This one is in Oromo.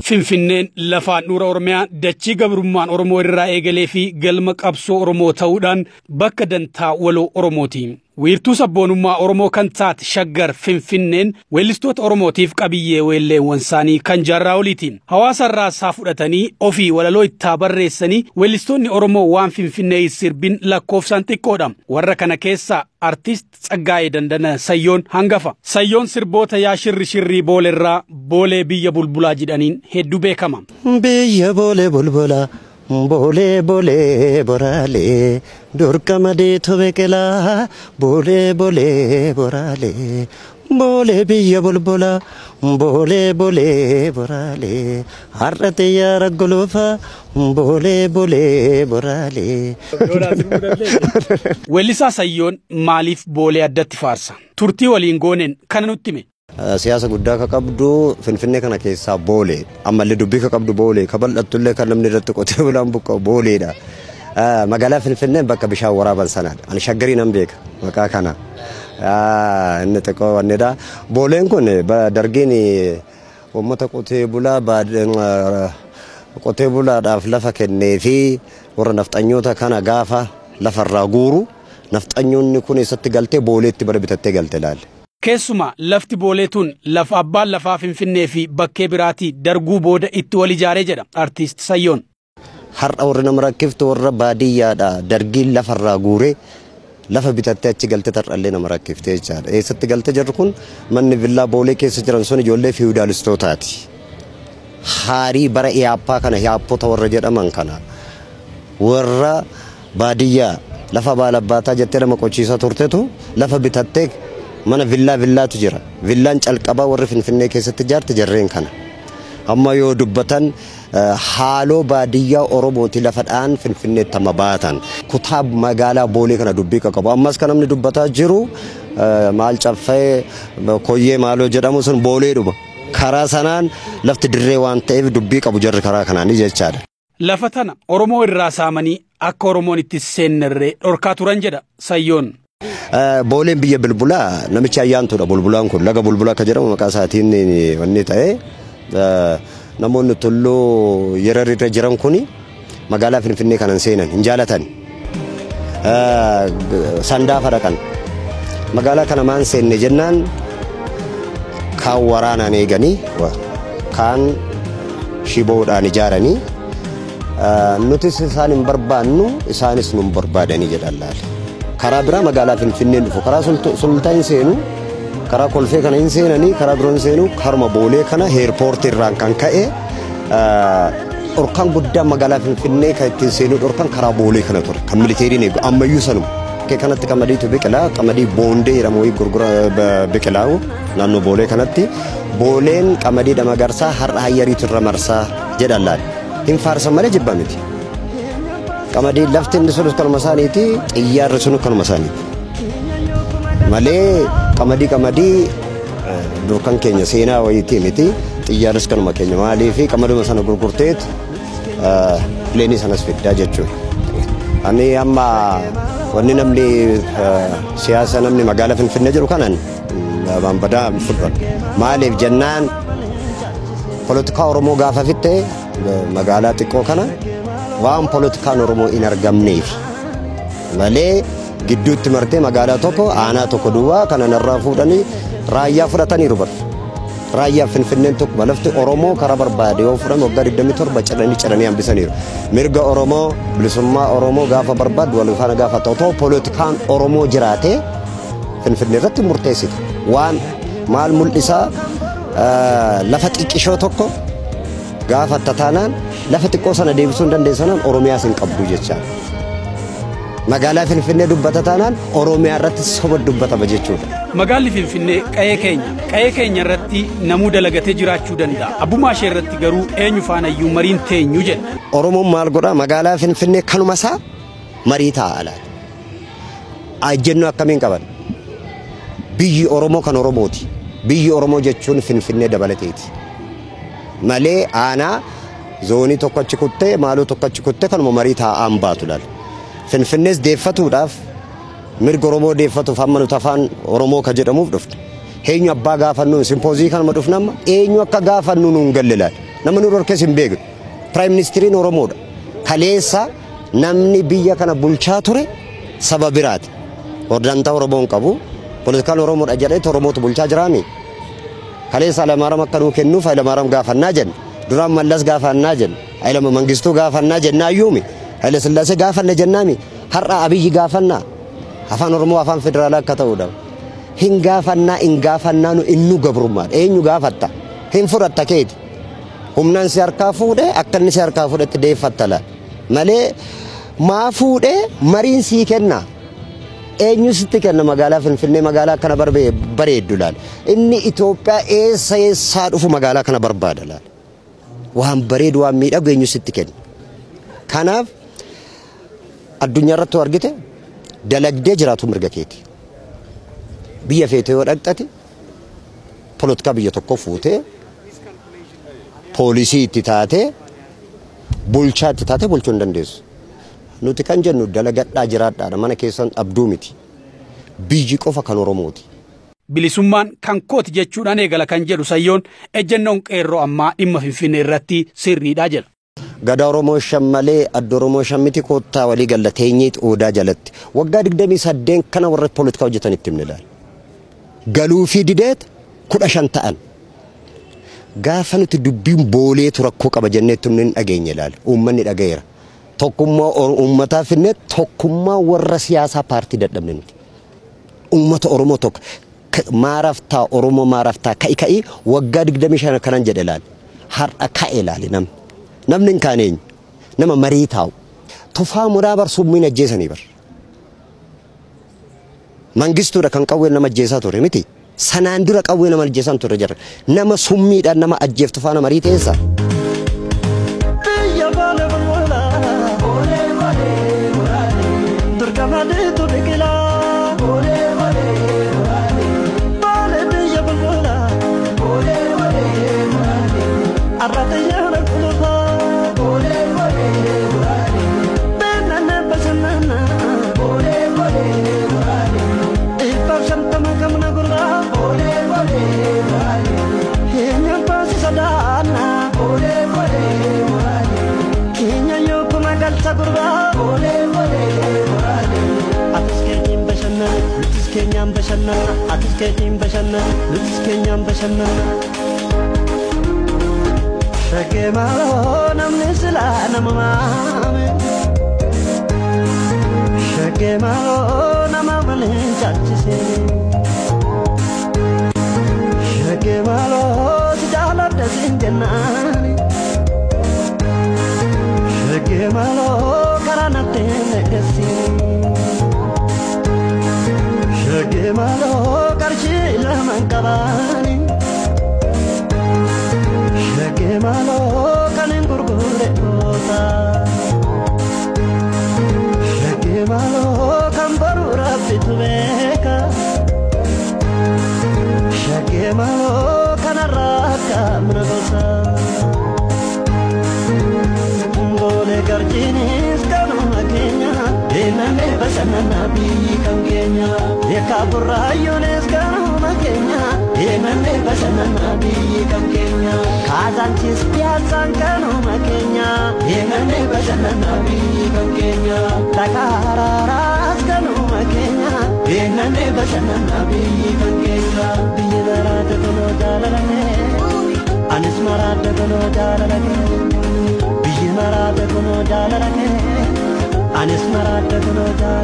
Finfinneen lafa handhuura Oromiyaa dachii gabrummaan Oromoo irraa eegalee fi galma qabsoo Oromoo ta'uudhaan bakka dantaa waloo Oromooti. Wiirtuu sabboonummaa Oromoo kan taate Shaggar Finfinneen weellistoota Oromootiif qabiyyee weelleewwan isaanii kan jaarraa oliiti. Hawaasa irraa isaa fudhatanii ofii walaloo ittaa barreessanii weellistoonni Oromoo waan Finfinnee sirbin lakkoofsaan xiqqoodha. Warra kana keessaa Artiist Tsaggaayee Dandana Sayyoon hangafa. Sayyoon sirboota yaa shirri shirrii boolerraa boolee biyya bulbulaa jedhaniin hedduu beekama. Biyya boolee bulbulaa. Boolee boolee boraalee durqama deetu biqilaa boolee boolee boraalee boolee biyya bulbulaa boolee boolee boraalee har'a xiyyaara gulufa boolee boolee boraalee. Weellisaa Sayyoon maaliif boolee addatti faarsa? Turtii waliin gooneen kana nutti hime. Siyaasa guddaa ka qabdu Finfinnee kana keessaa boolee ammallee dubbii ka qabdu boolee ka bal'attullee kan namni irratti qotee bulaan buqqa'u booleedha. Magaalaa Finfinneen bakka bishaan waraaban sanaadha. Ani Shaggarii nan beeka maqaa kana. Inni xiqqoo wannidha. Booleen kun dargiin uummata qotee bulaa qotee bulaadhaaf lafa kennee fi warra nafxanyoota kana gaafa lafarraa guuru nafxanyoonni kun eessatti galtee booleetti bara bitattee galte ilaalle. Keessumaa lafti boolee tun lafa abbaan lafaa Finfinnee fi bakkee biraatii darguu booda itti wal ijaaree jedha Artiist Sayyoon. Har'a warri nama rakkiftu warra baadiyyaadha. Dargiin lafarraa guuree lafa bitattee achi galtee tarrallee nama rakkiftee jechaadha. Eessatti galtee jirru kun manni villaa boolee keessa jiran sun ijoollee fiwudaalistootaati. Haarii bara Iyaappaa kana Iyaappota warra jedhaman kana warra baadiyyaa lafa baalabbaataa jettee nama qochiisaa turtetu lafa bitattee mana villaa villaatu jira. Villaan calqabaa warri Finfinnee keessatti ijaarte jarreen kana. Amma yoo dubbatan haaloo baadiyyaa Oromooti lafa dhaan Finfinneetti amma baatan. Kutaa magaalaa boolee kana dubbii qabu. Ammas kan namni dubbataa jiru maal caffee koyyee maaloo jedhamu sun booleedhuma. Karaa sanaan lafti dirree waan ta'eef dubbii qabu jarri karaa kanaanii jechaadha. Lafa tana Oromoo irraa saamanii akka Oromoon itti seennerree dhorkaa turan jedha Sayyoon. Booleen biyya bulbulaa namichi ayyaantuudha. Bulbulaan kun laga bulbulaa akka jedhamu maqaa isaatiin wanni ta'e namoonni tulluu yerar irra jiran kun magaalaa Finfinnee kanan seenan hin jaalatan. Sandaafa dhaqan. Magaalaa kana maan seenne jennaan kaan waraanaan eeganii kaan shiboodhaan ijaaranii nutis isaan hin barbaannu isaanis nu hin barbaadanii jedhan laale. Karaa biraa magaalaa Finfinneen dhufu karaa sulultaa hin seenu karaa kolfee kana hin seenanii karaa biroo hin seenu karuma boolee kana heerpoortii irraan kan ka'e dhorkaan guddaan magaalaa Finfinnee kan ittiin seenu dhorkaan karaa boolee kana ture kan militeeriin eegu ammayyuu sanuma. Kanatti qamadiitu biqilaa qamadii boondee jedhamu wayii gurgura biqilaa'u naannoo boolee kanatti booleen qamadii magarsaa har'a hayyariitu irra marsaa jedhan laale. Hin faarsan malee jibba miti. Qamadii lafti inni sunus kanuma isaaniiti xiyyaarri sunus kanuma isaaniiti. Malee qamadii durkan keenya seenaa wayiitii miti xiyyaarris kanuma keenya maaliif qamaduma sana gurgurteet pileenii sanas fiddaa jechuudha. Ani amma wanni namni siyaasa namni magaalaa Finfinnee jiru kanan waan badaa fudhan. Maaliif jennaan polotikaa Oromoo gaafa fitte magaalaa xiqqoo kana waan polotikaan Oromoo hin argamneef malee gidduutti martee magaalaa tokko aanaa tokko duwwaa kana narraa fuudhanii raayyaa fudhataniiru bar. Raayyaa Finfinneen tokko lafti Oromoo karaa barbaade yoo fudhame waggaa 27 ciranii hambisaniiru. Mirga Oromoo bilisummaa Oromoo gaafa barbaadu wal faana gaafa ta'u ta'u polotikaan Oromoo jiraatee Finfinnee irratti murteessita. Waan maal mul'isaa lafa xiqqishoo tokko gaafa tataanaan lafa xiqqoo sana deebisuu hin dandeessanaan Oromiyaas hin qabdu jechaadha. Magaalaa Finfinnee dubbata taanaan Oromiyaa irratti soba dubbatama jechuudha. Magaalli Finfinnee qa'ee keenya. Qa'ee keenya irratti namuu dalagatee jiraachuu danda'a. Abbummaa ishee irratti garuu eenyu faanayyuu mariin teenyu jedha. Oromoon maal godhaa magaalaa Finfinnee kanuma isaa marii taa'a laata. Ejjennoo akkamiin qaban? Biyyi Oromoo kan Oromooti. Biyyi Oromoo jechuun Finfinnee dabalateeti. Malee aanaa Zoonii tokko achi kuttee maaloo tokko achi kuttee kanuma marii taa'aan baatu laal. Finfinnees deeffatuudhaaf mirga Oromoo deeffatuuf amma nuti afaan Oromoo ka jedhamuuf dhufne. Eenyu abbaa gaafannu simpoozii kanuma dhufne amma eenyu akka gaafannu nuun galle laal. Nama nu dhorkees hin beeknu. Piraayim ministiriin Oromoodha. Kaleessa namni biyya kana bulchaa ture saba biraati. Hordantaa Oromoo hin qabu. Poolitikaan Oromoodha jedhee Oromootu bulchaa jiraami. Kaleessa Hayilamaariyaam akka nuu kennuuf Hayilamaariyaam gaafannaa jenna. Duraan Mallas gaafannaa jenna. Hayilama Mangistuu gaafannaa jennaa iyyuumi. Hayila Sillaasee gaafanna jennaami. Har'a Abiyyi gaafannaa. Afaan Oromoo afaan federaalaa akka ta'uudha. Hin gaafannaa hin gaafannaa nu innu gabrummaadha. Eenyu gaafatta? Hin fudhatta keeti. Humnaan si harkaa fuudhee akka inni si harkaa fuudhetti deeffatta laal. Malee maa fuudhee mariin sii kenna. Eenyu sitti kenna magaalaa Finfinnee magaalaa kana bareeddu laal. Inni Itoophiyaa eessa eessaa dhufu magaalaa kana barbaada laal. Waan bareedu waan miidhagu eenyu sitti kenna. Kanaaf addunyaa irratti argite dalagdee jiraatu mirga keeti. Biyya feete yoo dhaqxate polotikaa biyya tokko fuutee poolisii itti taatee bulchaa itti taatee bulchuu hin dandeessu. Nuti kan jennu dalagadhaa jiraadhaadha mana keessan dhabduu miti. Biyyi qofa kan Oromooti. Bilisummaan kan kooti jechuudhaan eegala kan jedhu Sayyoon ejjennoon qeerroo ammaa dhimma Finfinnee irratti sirriidha jedha. Gadaa Oromoo shan malee adda Oromoo shan miti koottaa walii galla teenyeet odaa jalatti. Waggaa 28 kana warra poolitikaa hojjetan itti himne laal. Galuu fi dideet 15 ta'an. Gaafa nuti dubbiin booleetu rakkoo qaba jennee itti himne hin dhageenye laal. Uummanni dhaga'eera. Tokkummaa uummataa finne tokkummaa warra siyaasaa paartii dadhabne nuti. Uummata Oromoo tokko maaraftaa Oromoo maaraftaa ka'i ka'i waggaa 25 kanan jedhe laal. Har'a ka'e laali namni. Namni hin kaane eenyu? Nama marii taa'u. Tufaa muraa bar summiin ajjeesanii bar. Mangistuudha kan qawween nama ajjeesaa ture miti. Sanaan dura qawwee nama ajjeesaa ture jira. Nama summiidhaan nama ajjeeftu faana marii teessa. Anis maraata kunoo jaalala.